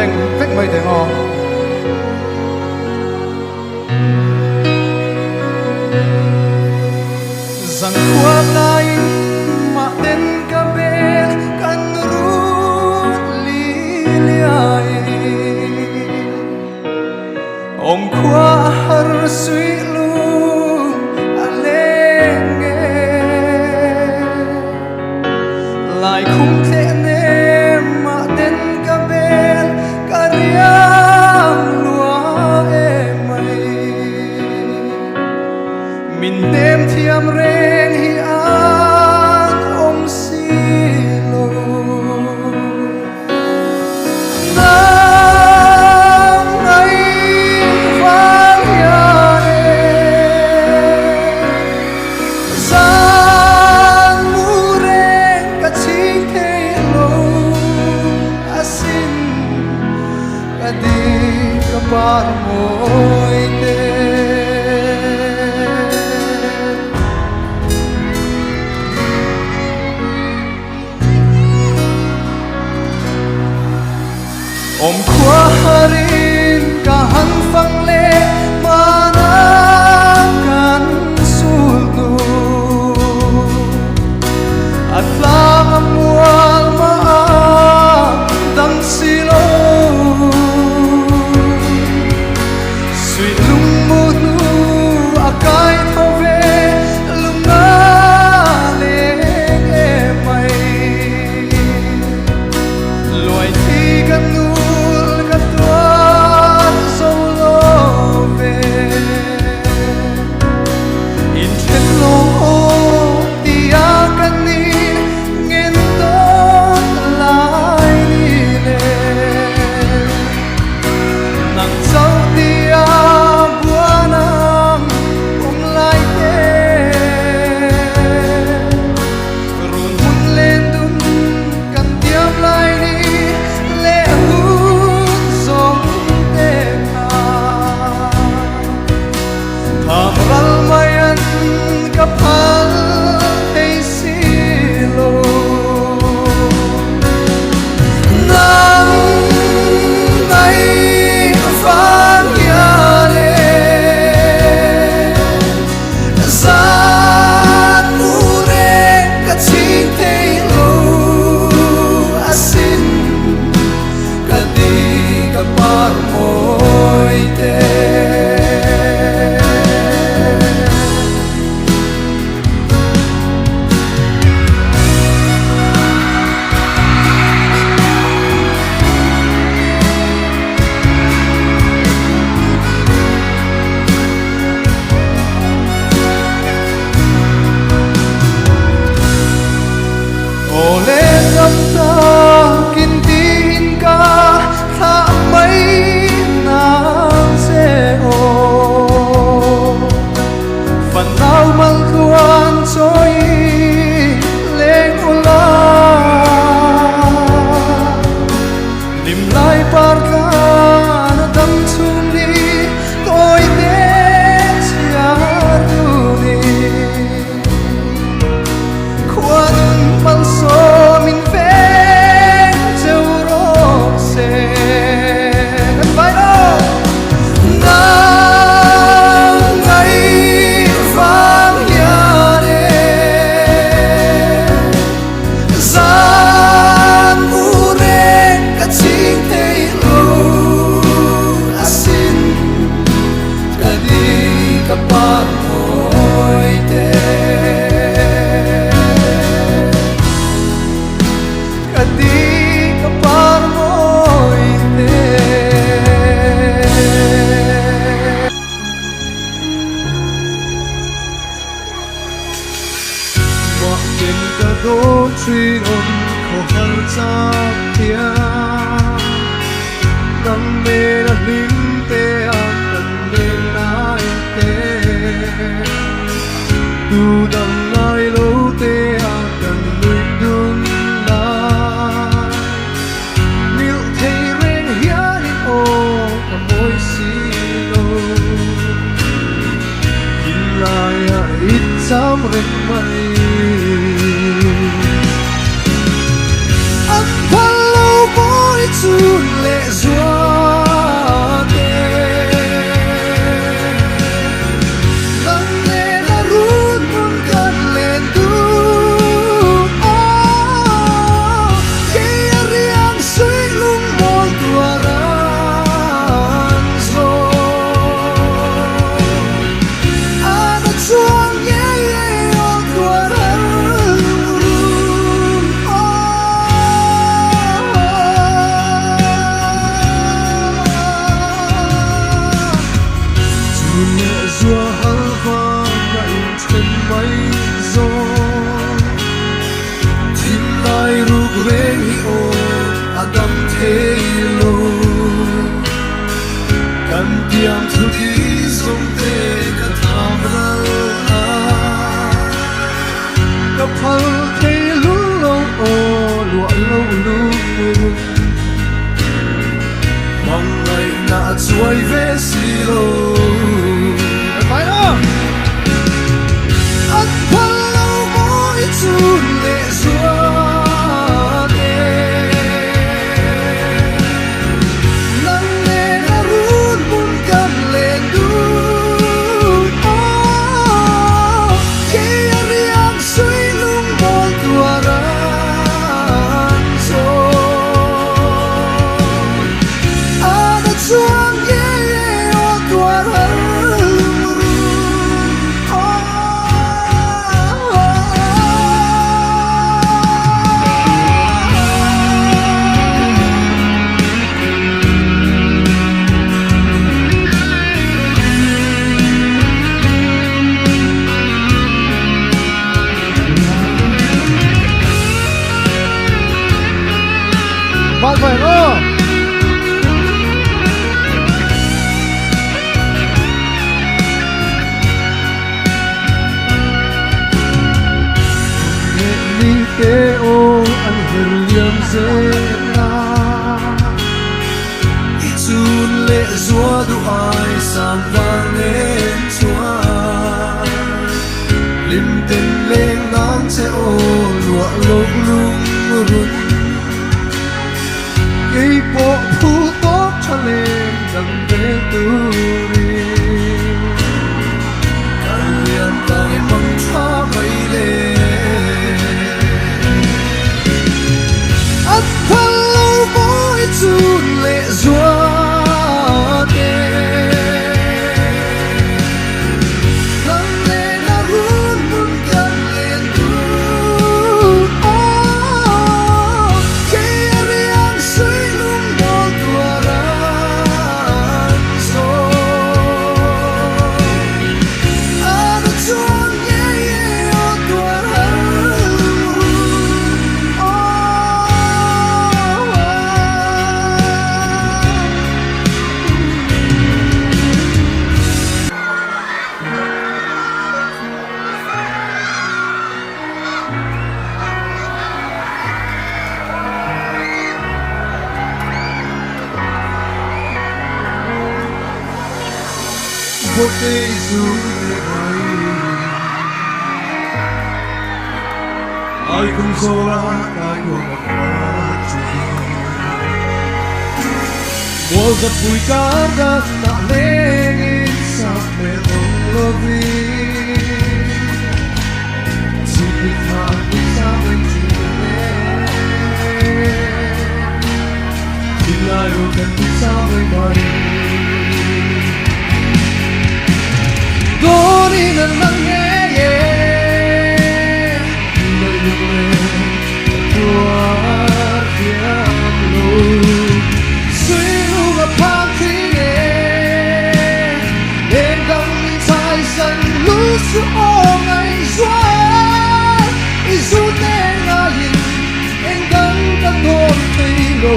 veng vek mai teh ang aw. Zankhua tlaiin mahten ka bel kan rut li liai. Awm khua a har suih lu a leng e. Lai khum thleh nem mahten ka bel ka riang lua em mai. Min hnem thiam reng hi an awm si lo. Nang ngai vang hian e zan mu reng ka chhing thei lo asin ka di ka par mawi te. Awm khua harin ka han fang leh hmana kan sul hnu. A tlang a mual mah a dang si lo. Suih lungmu hnu a kai tho ve lunga leng em mai. Luai thi ka nul ka tuar zo lo ve. Inthen lo aw tia ka ni ngen tawn lai ni le. Nang chauh tia buanang um lai te. Run hun len dun kan tiam lai ni leh hun zawng te kha. Tham ral mai an ka phal thei si lo. Nang ngai vang hian e zan mu reng ka chhing thei lo asin ka ti ka par mawi te. Aw le dam takin tiin ka thlah mai nang che aw. Fanau mal tluan chawi leng ula. Lim lai par tlan a dam chhung ni tawi te chhiar dun i. Khuan malsawm in veng cheu rawh se. Kan vai aw! Nang ngai vang hian e zan mu reng ka ching thei lo asin. Ka di ka par mawi te. Ka di ka par mawi te. Mahten ka dawn thin awm khaw har chak hian Nang nen a hlim te a kan len lai te Tu dang ngai lo te a kan nuih dun lai Nghilh thei reng hian in aw ka mawi si lo Thinlai a i cham reng mai. An phal lo mawi chun leh zual. thei lo. Kan tiam thu ki zawng te ka tham ral a. Ka phal thei lul lo aw luah lo lung. Hmangaihna a chuai ve si lo. An phal lo maw i chun leh zuat e. Nang nen a run hmun kan len dun aw. Kei a riang sui lung mawl tuar an zawn. A na chuang nge aw tuar har lung run aw. Bạn khỏe không? Ni te aw an her liam zel a. I chun leh zua duh ai sam vang nen chuan Lim ten leng nan che aw luah loh lung run. Kei pawh phu tawk tha leng dang vel turin Kan lian tai mang tha mai le. An phal lo mawi chun leh zuat e. Nang nen a run hmun kan len dun aw. Kei a riang sui lung mawl tuar an zawn. A na chuang ngei e aw tuar har lung run aw. Bawhtei zu te mai Ai kum zawla kai nuam a khat thin. Mual zapui kar dan ah lengin sak hmel awm lovin Chhipik khan i sa reng thin e. Thinlai ru kan i sa reng mai. Dawnin an lang ngei e. Ngaih lung leng ka tuar thiam lo. Sui lung a phang thin e. Leng dang min chai san lu su aw ngaih zual. I zu te ngaiin eng dang ka tawn thei lo.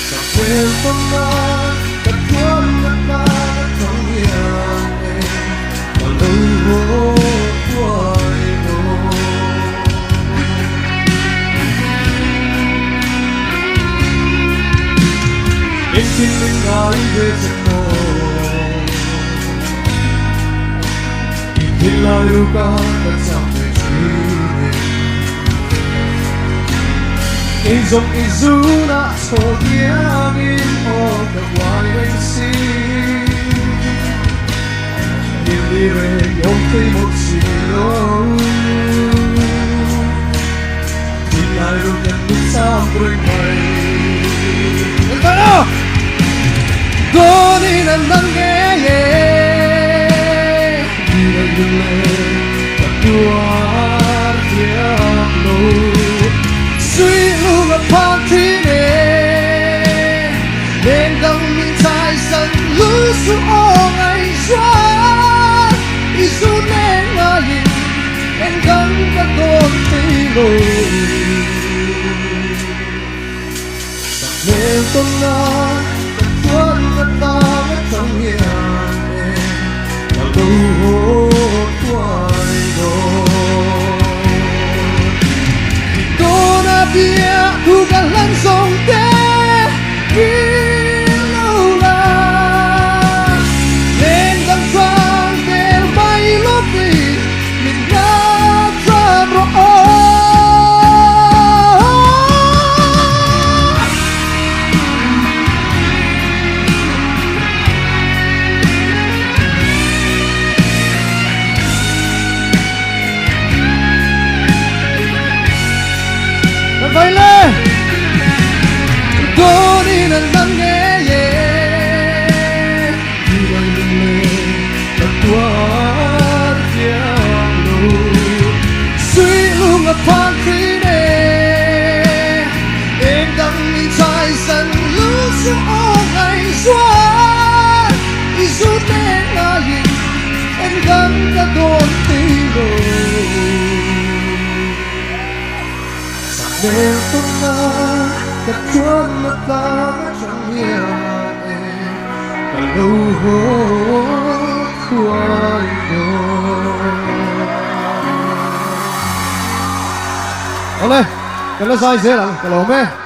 Sakhmel panga ka thuam na ka thang hian e ka lo haw huai lo. Engtin min ngai ve che maw? I thinlai ruka ka chak ve thin e. Kei zawng i zunah chhaw kiangin aw ka uai reng si. Hlim ni reng i awm thei mawlh si lo. Thinlai ruka min chak reng mai. Dawnin an dang ngei e. Ni reng lung leng ka tuar thiam lo. Sui lung a phang thin e. Leng dang min chai san lu su aw ngai zual. I zu leng ngaiin eng dang ka tawn thei lo. Vai le! Dawnin an lang ngei e. I vai lung le ka tuar thiam lo. Suihlung a phan thin e. Eng dang i chai san lu su aw ngai zual. I zut leng ngaiin eng dang ka dawn ti lo. Hmel tawna ka chuanna tlang atang hian e ka lo haw thuai dawn. Awle, ka la zai zel ang, ka lawm e.